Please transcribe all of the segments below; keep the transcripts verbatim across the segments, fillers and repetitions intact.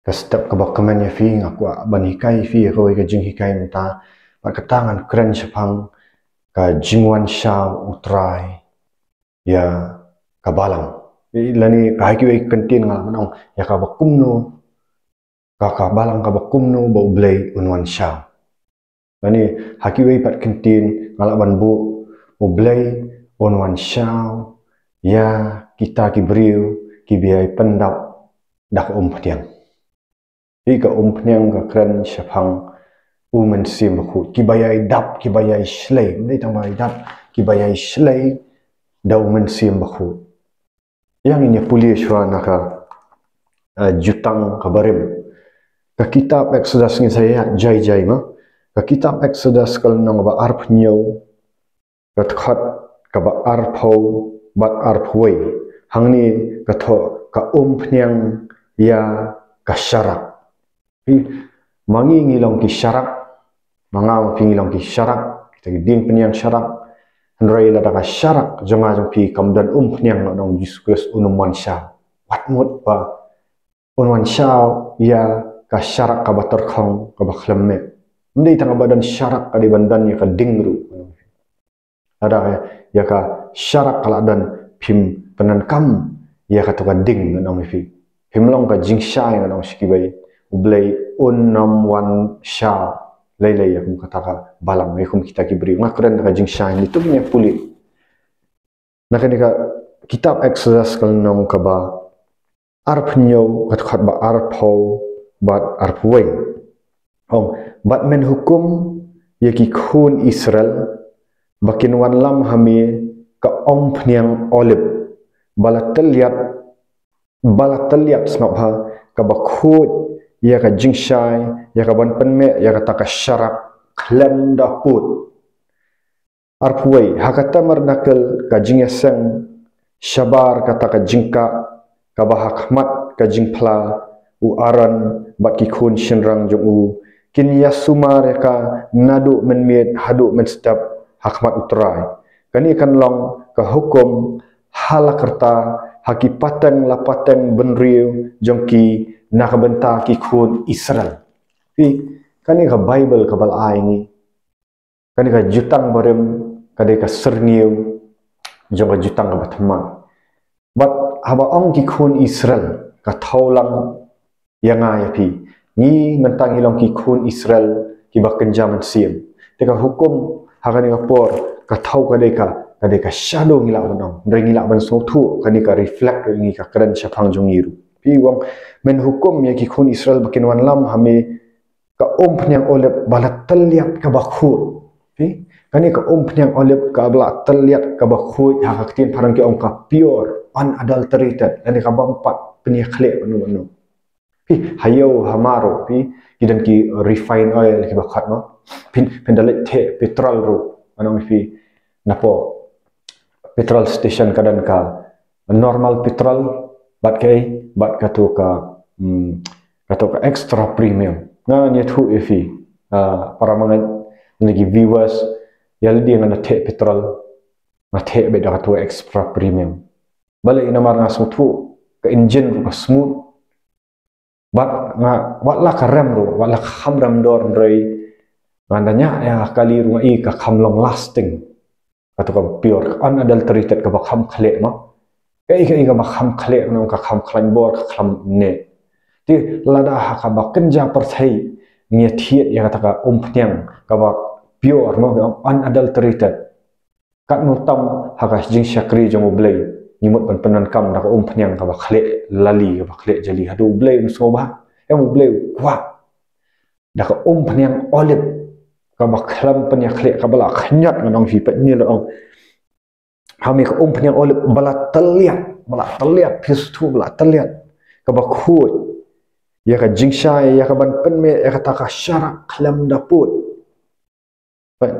ka step kaba kmen ïa phi, nga kwah ban hikai ïa phi ïa kawei ka jinghikai mynta. Bad kata ngan kren shaphang ka jingwan shaw U Trai ïa ka balang. Lane ka ha kiwei ki kyntien nga lah ban ong ïa kaba kumno, ka ka balang kaba kumno ba U Blei un wan shaw. Lane ha kiwei pat kyntien nga lah ban buh U Blei un wan shaw ïa kita ki briew kiba ïai pyndap da ka umphniang. Ïa ka umphniang ka kren shaphang U Mynsiem Bakhuid. Kiba ïai dap, kiba ïai shlei, ym dei tang ba ïai dap, kiba ïai shlei da U Mynsiem Bakhuid. Ïa ngin ïa pule shuwa na ka, eh, Jutang kaba Rim. Ka kitab Exodus ngin sa ïa jai jai ma. Ka kitab Exodus ka lynnong ba arphew hynñiew, ka dkhot kaba arphew bad arphew wei. Hangne ka thoh ka umphniang ïa ka sharak. Phi, ma ngi ngi long ki sharak, ma nga ma phi ngi long ki sharak, kita ki dieng pynïang sharak. Hynrei lada ka sharak jong nga jong phi kam don umphniang, nga ong Jisu Khrist un ym wan shaw. Wat mut ba un wan shaw ïa ka sharak kaba tyrkhong, kaba khlem meh. Ym dei tang ba don sharak, ka dei ban don ïa ka ding ruh. Lada ïa ka sharak ka la don, phim pyndonkam ïa kato ka ding, ngan ong ïa phi, phim long ka jingshai, ngan ong sha kiwei, U Blei un ym wan shaw lei lei ïa kum kata ka balang, ïa kum kita ki briew. Nga kren da ka jingshai, ngi tuk ïa pule. Na kane ka kitab Exodus ka lynnong kaba arphew hynñiew, ka dkhot ba arphew bad arphew wei. Ong, bad men hukum ïa ki khun Israel ba kin wanlam ha me ka umphniang olib ba la tylliat, ba la tylliat, sngap bha, kaba khuid ïa ka jingshai, ïa ka ban pynmeh ïa kata ka sharak khlem da pud. Arphew wei, ha ka tabernakel ka jingïaseng shabar kata ka jingkah kaba ha khmat ka jingphla, u Aaron bad ki khun shynrang jong u kin ïasumar ïa ka naduh mynmiet haduh mynstep ha khmat U Trai. Kane kan long ka hukum ha la karta ha ki pateng la pateng bynriew jong ki na ka bynta ki khun Israel. Phi, kane ka Baibl kaba la ai ngi. Kane ka Jutang Barim ka dei ka syrngiew jong ka Jutang kaba thymmai. Bad haba ong ki khun Israel, ka thaw lang ïa nga ïa phi. Ngi mynta ngi long ki khun Israel kiba kynja mynsiem. Te ka hukum ha kane ka por ka thaw ka dei ka, ka dei ka shadow ngi lah ban ong. Hynrei ngi lah ban sngewthuh kane ka reflect ïa ngi, ka kren shaphang jong ngi ruh. Phi, u ong, men hukum ïa ki khun Israel ba kin wanlam ha me ka umphniang olib ba la tylliat kaba khuid. Phi, kane ka umphniang olib kaba la tylliat kaba khuid, ha ka ktien phareng ki ong ka pure, unadulterated, lane kaba ym pat pynïakhleh mano mano. Phi, ha ïew ha mar ruh, phi, ki don ki refined oil kiba khot ma. Phin, phin da leit theh petrol ruh, ngan ong ïa phi, napoh petrol station ka don ka normal petrol, bad kaei, bad kato ka, hmm, kato ka extra premium. Ngan ïathuh ïa phi, ah, para bangeit, lane ki viewers, ïa lade nga da theh petrol, nga theh beit da kato extra premium. Balei? Namar nga sngewthuh ka engine ruh ka smooth. Bad nga, wat la ka rem ruh, wat la ka kham rem dor, hynrei ngan da ñiah ïa ka kali ruh nga i ka kham long lasting. Kato ka pure, ka unadulterated, kaba kham khleh ma. Kaei kaei kaba kham khleh, ngan ong, ka kham khlaiñ bor, ka kham neh. Te lada ha kaba kynja pyrthei ngi ïathied ïa kata ka umphniang kaba pure ma, unadulterated, katno tam ha ka jingshakri jong U Blei ngi mut ban pyndonkam da ka umphniang kaba khleh lali, kaba khleh jali. Haduh U Blei un sngewbha? Em, U Blei u kwah da ka umphniang olib kaba khlem pynïakhleh, kaba la khñiot, ngan ong ïa phi, peit ne la ong. Ha me ka umphniang olib ba la tylliat, ba la tylliat, phi sngewthuh, ba la tylliat, kaba khuid ïa ka jingshai, ïa ka ban pynmeh ïa kata ka sharak khlem da pud. Peit.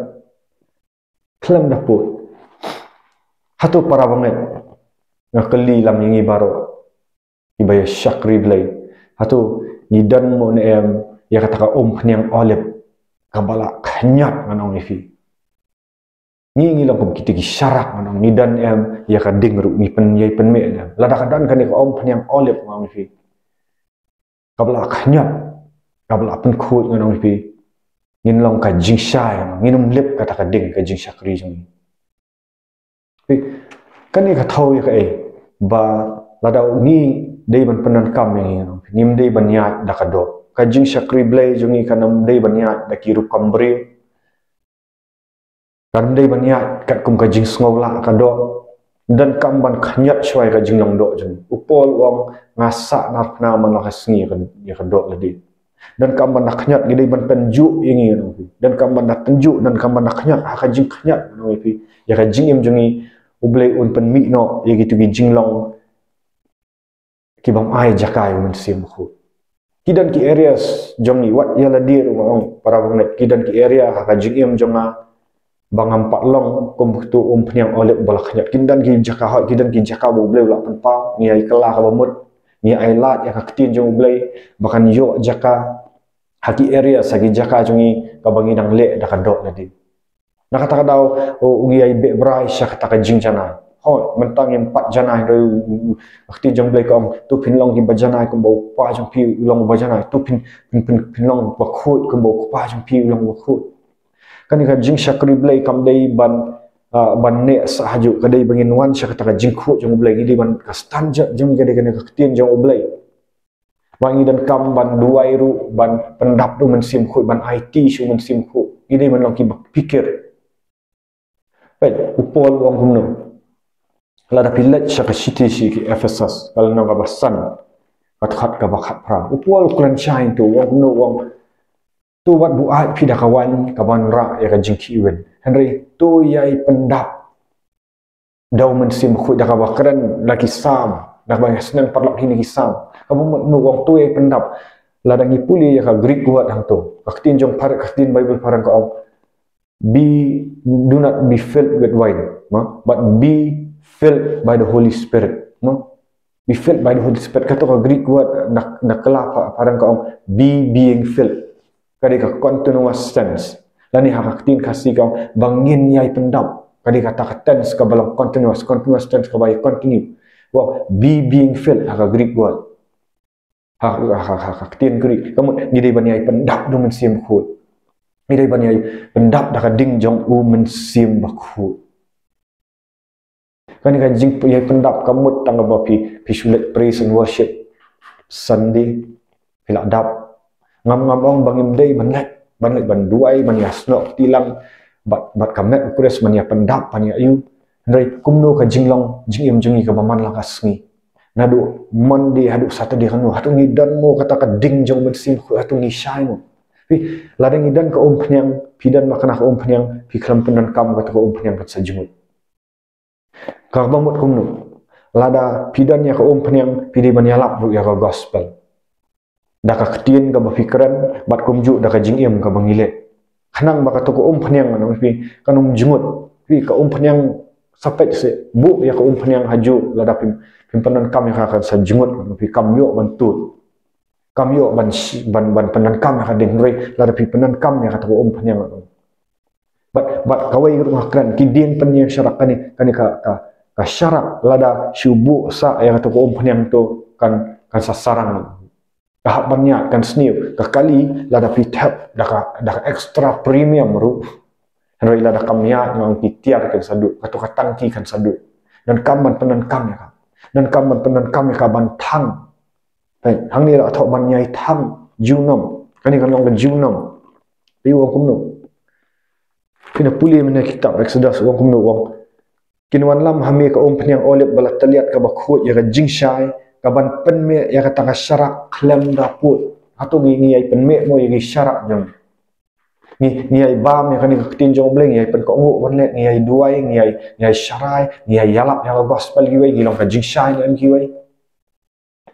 Khlem da pud. Hato para bangeit, nga kylli lang ïa ngi baroh kiba ïa shakri Blei, hato ngi don mo ne em ïa kata ka umphniang olib kaba la khñiot, ngan ong ïa phi? Ngi, ngi long kum kita ki sharak, ngan ong, ngi don em ïa ka ding ruh, ngi pyn, ïai pynmeh ne em? Lada ka don kane ka umphniang olib, ngan ong ïa phi, kaba la khñiot, kaba la pynkhuid, ngan ong ïa phi, ngin long ka jingshai, ngin ym lip kata ka ding ka jingshakri jong ngi. Phi, kane ka thew ïa kaei? Ba lada ngi dei ban pyndonkam ïa ngi, ngan ong ïa phi, ngim dei ban ïaid da ka doh. Ka jingshakri Blei jong ngi kan ym dei ban ïaid da ki rukom briew. Kan ym dei ban ïaid katkum ka jingsngewlah ka doh. Donkam ban khñiot shuwa ïa ka jinglong doh jong ngi. U Paul u ong, nga sah narphna man la ka sngi ïa ka, ïa ka doh lade. Donkam ban da khñiot, ngi dei ban tynjuh ïa ngi, ngan ong ïa phi. Donkam ban da tynjuh, donkam ban da khñiot, ha ka jingkhñiot, ngan ong ïa phi, ïa ka jingim jong ngi, U Blei un pynmih noh ïa kito ki jinglong ki bym ai jaka ïa u Mynsiem Bakhuid. Ki don ki areas jong ngi, wat ïa lade ruh, ngan ong, para bangeit, ki don ki area ha ka jingim jong nga ba ngam pat long kum uto u umphniang olib ba la khñiot. Ki don ki jaka hok, ki don ki jaka ba U Blei u la pynpaw, ngi ai kylla kaba mut, ngi ai lad ïa ka ktien jong U Blei ba kan ïoh jaka ha ki area, ha ki jaka jong ngi kaba ngi dang leh da ka doh lade. Na kata ka daw, u, u ngi ai beh brai sha kata ka jingjanai. Hooid, mynta ngim pat janai, hynrei u, u, u, ka ktien jong U Blei ka ong, to phin long kiba janai kumba u Kpa jong phi u long uba janai. To phin, phin, phin, phin long bakhuid kumba u Kpa jong phi u long bakhuid. Kane ka jingshakri Blei kam dei ban, ah, ban neh sah hajuh, ka dei ba ngin wan sha kata ka jingkhuid jong U Blei, ngi dei ban, ka standard jong ngi ka dei kane ka ktien jong U Blei. Ba ngi donkam ban duwai ruh, ban pyndap da u Mynsiem Bakhuid, ban aiti sha u Mynsiem Bakhuid. Ngi dei ban long kiba pyrkhat. Peit, u Paul u ong kumno? Lada phi leit sha ka shithi sha ki Ephesus, ka lynnong kaba san, ka dkhot kaba khatphra. U Paul u kren shai hangto, u ong kumno, u ong, to wat buaid phi da ka waiñ kaba wanrah ïa ka jingkhih win. Hynrei to ïai pyndap da u Mynsiem Bakhuid, da kaba kren da ki Salm, da kaba ïa sneng paralok hi na ki Salm. Kaba mut, mut u ong to ïai pyndap. Lada ngi pule ïa ka Greek word hangto, ka ktien jong phar-, ka ktien Bible phareng ka ong, be, do not be filled with wine, no? But be filled by the Holy Spirit, no? Be filled by the Holy Spirit. Kato ka Greek word na, na kylla pha-, phareng ka ong, be being filled. Ka dei ka continuous tense. Lane ha ka ktien Khasi ka ong, ba ngin ïai pyndap. Ka dei kata ka tense kaba long continuous, continuous tense kaba ïai continue. Wow, be being filled ha ka Greek word. Ha, ha, ha, ha ka ktien Greek. Ka mut, ngi dei ban ïai pyndap da u Mynsiem Bakhuid. Ngi dei ban ïai pyndap da ka ding jong u Mynsiem Bakhuid. Kane ka jingïai pyndap kam mut tang ba phi, phi shu leit praise and worship Sunday, phi la dap. Ngam, ngam ong ba ngim dei ban leit, ban leit ban duwai, ban ïasnoh kti lang bad, bad ka met u Khrist, ban ïa pyndap, ban ïa ïoh. Hynrei kumno ka jinglong jingim jong ngi kaba man la ka sngi? Naduh Monday haduh Saturday, kano, hato ngi don mo kata ka ding jong u Mynsiem Bakhuid, hato ngi shai mo? Phi, lada ngi don ka umphniang, phi don ma kane ka umphniang, phi khlem pyndonkam, kata ka umphniang kan sa jngut. Kaba mut kumno? Lada phi don ïa ka umphniang, phi dei ban ïalap ruh ïa ka gospel da ka ktien kaba phi kren, bad kumjuh da ka jingim kaba ngi leh. Khnang ba kato ka umphniang, ngan ong ïa phi, kan ym jngut. Phi, ka umphniang sa peit seh, buh ïa ka umphniang hajuh, lada phim, phim pyndonkam ïa ka, kan sa jngut, ngan ong ïa phi, kam ïoh ban tud. Kam ïoh ban shi-, ban, ban pyndonkam ïa ka ding, hynrei lada phi pyndonkam ïa kato ka umphniang, ngan ong. Bad, bad kawei ruh nga kren, ki diengpynïeng sharak, kane, kane ka, ka, ka sharak lada shu buh sah ïa kato ka umphniang to kan, kan sa sarang. Ka hap ban ïaid, kan sniew. Ka kali lada phi thep da ka, da ka extra premium ruh. Hynrei lada kam ïaid, ngan ong, ki tiar kan sa duh, kato ka tangki kan sa duh. Donkam ban pyndonkam ïa ka. Donkam ban pyndonkam ïa ka ban thang. Peit, hangne la thoh ban ïai thang junom. Kane kan long ka junom. Phi, u ong kumno? Phin ïa pule mynne kitab Exodus, u ong kumno, u ong, kin wanlam ha me ka umphniang olib ba la tylliat kaba khuid ïa ka jingshai, kaban pynmih ïa kata ka sharak khlem da pud. Hato ngi, ngi ïai pynmih mo ïa ki sharak jong ngi? Ngi, ngi ïai bam ïa kane ka ktien jong U Blei, ngi ïai pynkohnguh ban leh, ngi ïai duwai, ngi ïai, ngi ïai sharai, ngi ïai ïalap ïa ka gospel kiwei, ngi long ka jingshai ne em kiwei?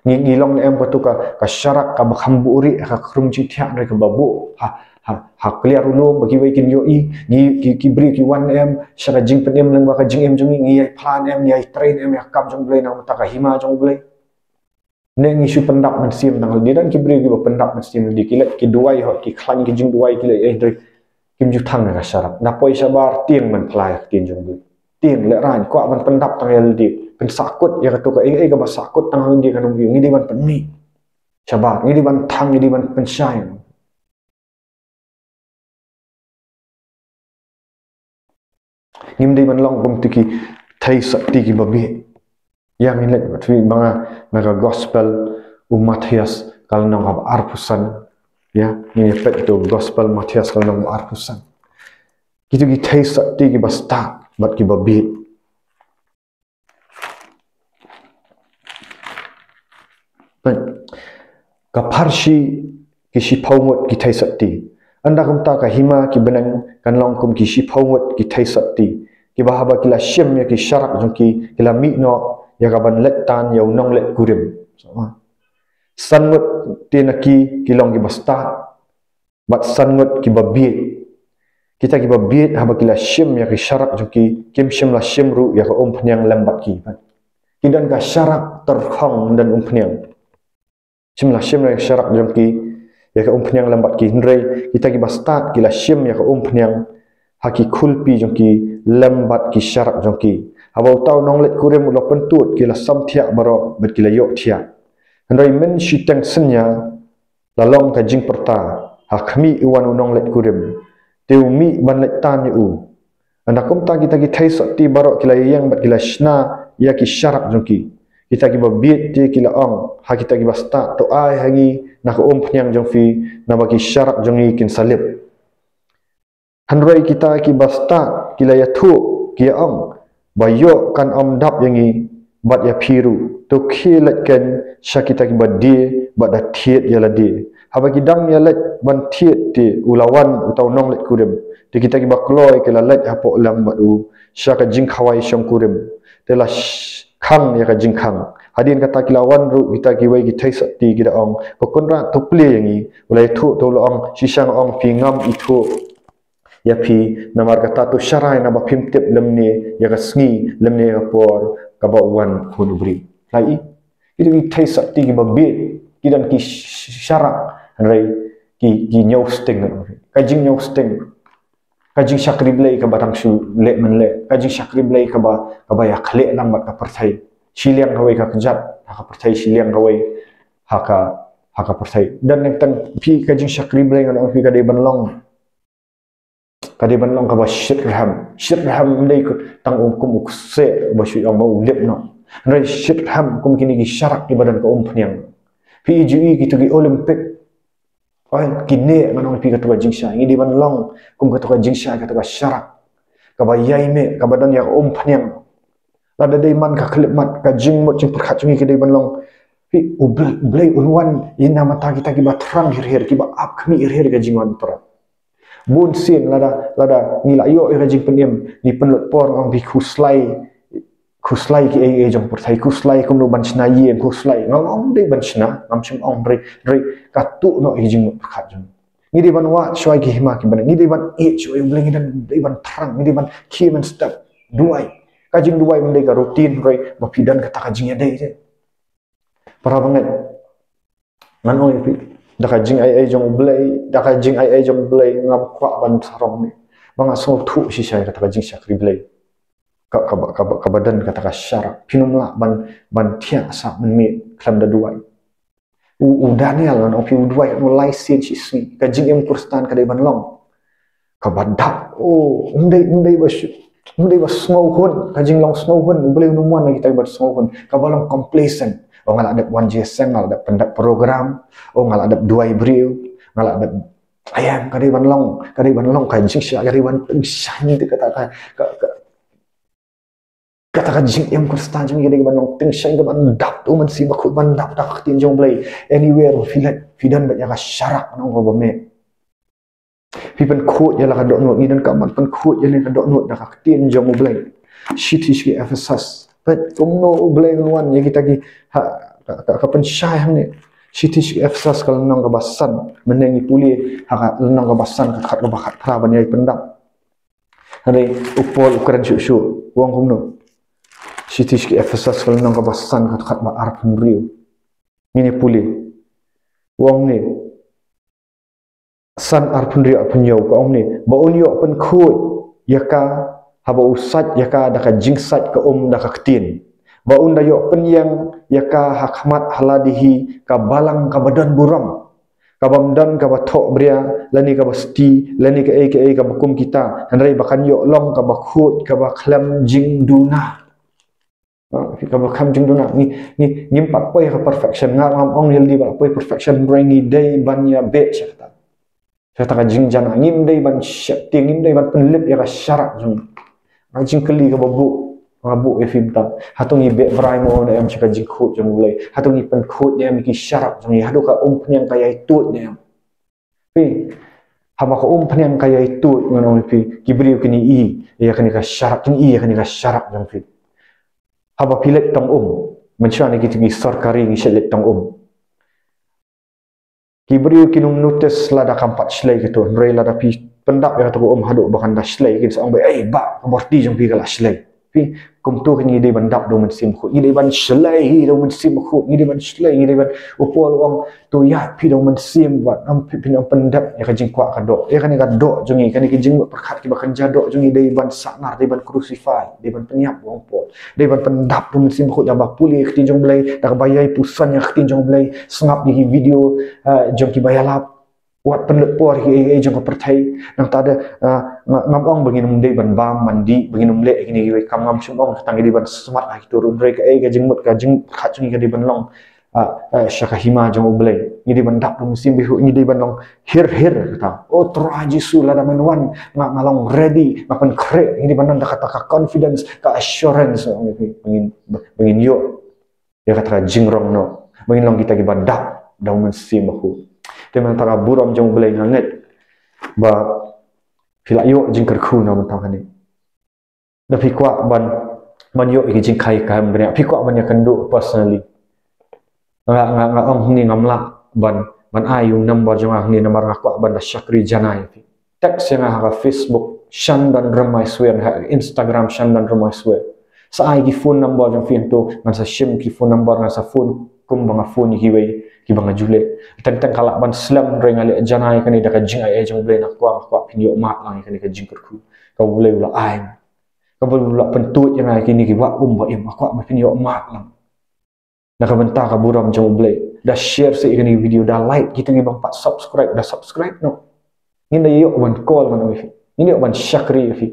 Ngi, ngi long ne em kato ka, ka sharak kaba kham buhrieh ha ka khrum jingthiah, hynrei kaba buh ha, ha, ha kliar u lum ba kiwei kin ïohi? Ngi, ki, ki briew ki wan ne em sha ka jingpynim lyngba ka jingim jong ngi? Ngi ïai phla ne em, ngi ïai trei ne em ïa ka kam jong U Blei na ka bynta ka hima jong U Blei? Ne ngi shu pyndap mynsiem tang lade? Don ki briew kiba pyndap mynsiem lade, ki leit ki duwai, hooid, ki khlaiñ ki jingduwai, ki leit, eh, hynrei kim ju thang ïa ka sharak. Da poi shabar, tieng ban phla ïa ka ktien jong U Blei. Tieng, lehraiñ, kwah ban pyndap tang ïa lade. Pynsahkut ïa kato ka, eh, eh, kaba sahkut tang ha lade kan ym ïoh. Ngi dei ban pynmih. Shabar, ngi dei ban thang, ngi dei ban pynshai. Ngim dei ban long kum kito ki theisotti kiba bieit. Ïa ngin leit bad phi ba nga na ka gospel u Mathaios ka lynnong kaba arphew san. Ïa, ngin ïa peit ïa u gospel Mathaios ka lynnong kaba arphew san. Kito ki theisotti kiba stad bad kiba bieit. Peit. Ka pharshi ki shiphew ngut ki theisotti. Ynda kumta ka hima ki bneng kan long kum ki shiphew ngut ki theisotti, kiba haba ki la shim ïa ki sharak jong ki, ki la mih noh ïa ka ban leit tan ïa u nongleit kurim. San ngut te na ki ki long kiba stad, bad san ngut kiba bieit. Kita kiba bieit haba ki la shim ïa ki sharak jong ki, kim shym la shim ruh ïa ka umphniang lem bad ki. Ki don ka sharak tyrkhong, don umphniang. Shym la shim ïa ki sharak jong ki, ïa ka umphniang lem bad ki. Hynrei kita kiba stad ki la shim ïa ka umphniang ha ki khulpi jong ki lem bad ki sharak jong ki. Haba uta u nongleit kurim u la pyntud, ki la samthiah baroh bad ki la ïohthiah. Hynrei mynshiteng synñia la long ka jingpyrta ha khmih u wan u nongleit kurim, te u mih ban leit tan ïa u. Ynda kumta kita ki theisotti baroh ki la ïeng bad ki la shna ïa ki sharak jong ki. Kita kiba bieit te ki la ong ha kita kiba stad, to ai ha ngi na ka umphniang jong phi, naba ki sharak jong ngi kin sa lip. Hynrei kita kiba stad ki la ïathuh, ki ïa ong, ba ïoh kan ym dap ïa ngi bad ïa phi ruh. To khie leit kein sha kita kiba die bad da thied ïa lade. Haba ki dang ïa leit ban thied te u la wan uta u nongleit kurim. Te kita kiba kloi ki la leit hapoh lem bad u sha ka jingkhawai shongkurim, te la sh- khang ïa ka jingkhang. Hadien kata ki la wan ruh kita kiwei ki theisotti, ki da ong, ko Kynrad, to plie ïa ngi. U la ïathuh, te u la ong, shisha nga ong ïa phi, ngam ithuh ïa phi. Namar kata to sharai, naba phim tip lymne ïa ka sngi lymne ïa ka por kaba u wan Khun u briew. La i, kito ki theisotti kiba bieit, ki don ki sh- sharak, hynrei ki, ki ñiewsting. Ka jingñiewsting, ka jingshakri Blei kaba dang shu leh mynleh, ka jingshakri Blei kaba, kaba ïakhleh lang bad ka pyrthei. Shiliang kawei ka kjat ha ka pyrthei, shiliang kawei ha ka, ha ka pyrthei. Don nangta phi, ka jingshakri Blei ngan ong ïa phi ka dei ban long, ka dei ban long kaba shitrhem. Shitrhem ym dei tang kum u kseh ba shu ong ba u lip noh. Hynrei shitrhem kum kine ki sharak kiba don ka umphniang. Phi ïohi kito ki Olympic, oi, kine ngan ong ïa phi kato ka jingshai. Ngi dei ban long kum kato ka jingshai, kato ka sharak kaba ïaimih, kaba don ïa ka umphniang. Lada dei man ka khyllipmat, ka jingmut jingpyrkhat jong ngi ka dei ban long, phi, U Blei, U Blei un wan ïa na bynta kita kiba thrang her her, kiba ap khmih her her ïa ka jingwan Trai. Bun sien lada, lada ngi la ïoh ïa ka jingpynim, ngi pynlut por, ong phi, khuslai, khuslai kiei kiei jong pyrthei, khuslai kumno ban shna ïing, khuslai. Ngam ong ym dei ban shna, ngam shym ong, hynrei, hynrei ka tuh noh ïa ka jingmut pyrkhat jong ngi. Ngi dei ban wad shuwa ïa ki hima ki bneng, ngi dei ban ïeit shuwa ïa U Blei, ngi dei ban thrang, ngi dei ban khie mynstep, duwai. Ka jingduwai ym dei ka routine, hynrei ba phi don kata ka jingïadei te. Para bangeit, ngan ong ïa phi, da ka jingai ei jong U Blei, da ka jingai ei jong U Blei, ngam kwah ban sarong ne. Ba nga sngewthuh shisha ïa kata ka jingshakri Blei, ka, kaba, kaba, kaba don kata ka sharak. Phin ym lah ban, ban thiah sah mynmiet khlem da duwai. U, u Daniel, ngan ong ïa phi, u duwai katno, lai sien shisngi. Ka jingim Khristan ka dei ban long kaba dap. Oh, ym dei, ym dei ba sh-, ym dei ba sngewhun, ka jinglong sngewhun, U Blei un ym wan na kita kiba sngewhun. Kaba long complacent. Oh, nga la dep wan jingïaseng, nga la dep pyndep program, oh, nga la dep duwai briew, nga la dep, aïa, ka dei ban long, ka dei ban long ka jingshai, ka dei ban tyngshaiñ te kata ka, ka, ka, kata ka jingim Khristan jong ngi ka dei ban long tyngshaiñ, ka ban dap, to, u Mynsiem Bakhuid ban dap da ka ktien jong U Blei. Anywhere phi leit, phi don bad ïa ka sharak, ngan ong, kaba mih. Phi pynkhuid ïa la ka dohnud, ngi donkam ban pynkhuid ïa la ka dohnud da ka ktien jong U Blei. Shithi sha ki Ephesus. Peit kumno U Blei un wan ïa kita ki, ha, ka, ka, ka pynshai hangne. Shithi sha ki Ephesus ka lynnong kaba san. Mynne ngi pule ha ka lynnong kaba san, ka khat, kaba khatphra ban ïai pyndap. Hynrei u Paul u kren shuh shuh, u ong kumno? Shithi sha ki Ephesus ka lynnong kaba san, ka khat, kaba arphew hynriew. Ngin ïa pule. U ong ne, san, arphew hynriew, arphew hynñiew, ka ong ne, ba un ïoh pynkhuid ïa ka haba u sait ïa ka da ka jingsait ka um da ka ktien, Ba un da ïoh pynïeng ïa ka ha khmat ha lade hi ka balang kaba don burom, kaba ym don kaba thohbria lane kaba sti lane kaei kaei kaba kum kita, hynrei ba kan ïoh long kaba khuid, kaba khlem jingduna. Ah, kaba khlem jingduna. Ngi, ngi, ngim pat poi ha perfection. Nga ngam ong ïa lade ba poi perfection, hynrei ngi dei ban ïa beh sha kata. Sha kata ka jingjanai, ngim dei ban sheptieng, ngim dei ban pynlip ïa ka sharak jong ngi. Ka jingkylli kaba buh, nga buh ïa phi mynta. Hato ngi beh brai mo ne em sha ka jingkhuid jong U Blei? Hato ngi pynkhuid ne em ki sharak jong ngi? Hato ka umphniang ka ïai tuid ne em? Phi, haba ka umphniang ka ïai tuid, ngan ong ïa phi, ki briew kin ïohi ïa kane ka sharak, kin ïohi ïa kane ka sharak jong phi. Haba phi leit tong um, mynshuwa ne kita ki sorkari ngi shait leit tong um. Ki briew kin ym notice lada kam pat shlei kato, hynrei lada phi pyndap ïa kato ka um haduh ba kan da shlei, kin sa ong ba, "Ei, bah, ka borti jong phi ka la shlei." Phi, kumto kin ngi dei ban dap da U Mynsiem Bakhuid, ngi dei ban shlei da U Mynsiem Bakhuid, ngi dei ban shlei, ngi dei ban, u Paul u ong, to ïaid phi da U Mynsiem, bad ym phi, phin ym pyndep ïa ka jingkwah ka doh. Ïa kane ka doh jong ngi, kane ka jingmut pyrkhat kiba kynja doh jong ngi dei ban sahnarphna, dei ban crucify, dei ban pynïap, u ong Paul. Dei ban pyndap da U Mynsiem Bakhuid, da ba pule ïa ka ktien jong U Blei, da kaba ïai puson ïa ka ktien jong U Blei, sngap ïa ki video, eh, jong kiba ïalap. Wat pynlut por ïa kiei kiei jong ka pyrthei. Nangta de, eh, nga, ngam ong ba ngin ym dei ban bam ban dih, ba ngin ym leh ïa kine kiwei ki kam, ngam shym ong, tang ngi dei ban smat ha kito ruh, hynrei kaei ka jingmut, ka jingpyrkhat jong ngi ka dei ban long, ah, eh, sha ka hima jong U Blei. Ngi dei ban dap da U Mynsiem Bakhuid, ngi dei ban long hir hir, kata, "O Trai Jisu, lada men wan, nga, nga long ready, nga pynkhreh." Ngi dei ban don da kata ka confidence, ka assurance, ba ngin, ba ngin ïoh ïa kata ka jingrong noh, ba ngin long kita kiba dap da U Mynsiem Bakhuid. Te mynta ka burom jong U Blei, nga ngeit ba phi la ïoh jingkyrkhu na mynta kane. Da phi kwah ban, ban ïoh ïa ki jingkhia ka hynmen, phi kwah ban ïakynduh personally, nga, nga, nga ong hangne, ngam lah ban, ban ai ïa u number jong nga hangne namar nga kwah ban da shakri janai ïa phi. Text ïa nga ha ka Facebook Shandan Remaiswer, ha Instagram Shandan Remaiswer. Sa ai ki phone number jong phi hangto, ngan sa shim ki phone number, ngan sa phone kumba nga phone ïa kiwei kiba nga ju leh. Teng teng ka lah ban slem, hynrei nga leh janai kane da ka jingai ei jong U Blei, nga kwah, nga kwah phin ïoh mad lang ïa kane ka jingkyrkhu kaba U Blei u la ai. Kaba u la pyntuid ïa nga ïa kine ki wah um ba im, nga kwah ba phin ïoh mad lang. Na ka bynta ka burom jong U Blei, da share seh ïa kane ka video, da like, kita kiba ym pat subscribe, da subscribe noh. Ngin da ïoh ban call, ban ong ïa phi, ngin ïoh ban shakri ïa phi.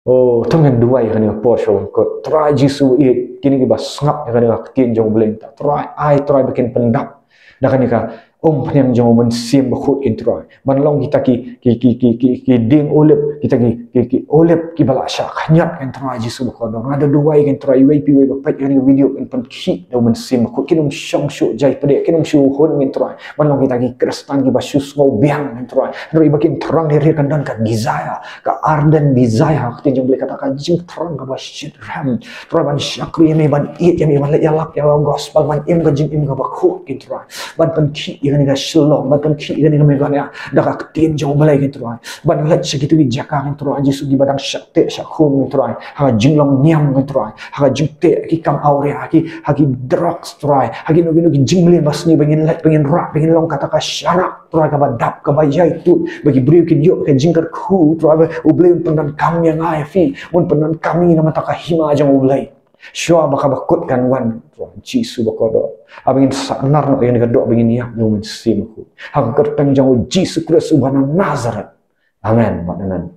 Oh, to ngin duwai ïa kane ka por sha u kut. Trai Jisu, ïeit, kine kiba sngap ïa kane ka ktien jong U Blei mynta, Trai, ai Trai ba kin pyndap da kane ka umphniang jong U Mynsiem Bakhuid, kin Trai. Ban long kita ki, ki, ki, ki, ki, ki dieng olib, kita ki, ki, ki olib kiba la shah khñiot, kin Trai Jisu bakordor. Nga da duwai, kin Trai, iwei pa iwei ba peit ïa kane ka video kin pynkhih da U Mynsiem Bakhuid, kin ym shong shuh jaipdeh, kin ym shu hun, kin Trai. Ban long kita ki Khristan kiba shu sngew biang, kin Trai. Hynrei ba kin thrang hir hir, kan don ka desire, ka ardent desire, ka ktien jong U Blei, kata ka jingthrang kaba shit rhem, Trai, ban shakri ïa me, ban ïeit ïa me, ban leit ïalap ïa la gospel, ban im ka jingim kaba khuid, kin Trai. Ban pynkhih ïa kane ka Shillong, ban pynkhih ïa kane ka Meghalaya da ka ktien jong U Blei, kin Trai. Ban leit sha kito ki jaka, kin Trai Jisu, kiba dang shah teh shah khum, kin Trai, ha ka jinglong niam, kin Trai, ha ka jingteh ki kam awria, ha ki, ha ki drugs, Trai, ha kino kino ki jingmlien basniew, ba ngin leit, ba ngin rah, ba ngin long kata ka sharak, Trai, kaba dap, kaba ïai tuid, ba ki briew kin ïoh ka jingkyrkhu, Trai, ba U Blei un pyndonkam ïa nga ïa phi, un pyndonkam ïa ngi na ka bynta ka hima jong U Blei. Shuwa ba kaba kut kan wan, Trai Jisu bakordor, haba ngin sahnarphna ïa kane ka doh, ba ngin ïap da U Mynsiem Bakhuid. Ha ka kyrteng jong U Jisu Khrist uba na Nazareth. Amen bad amen.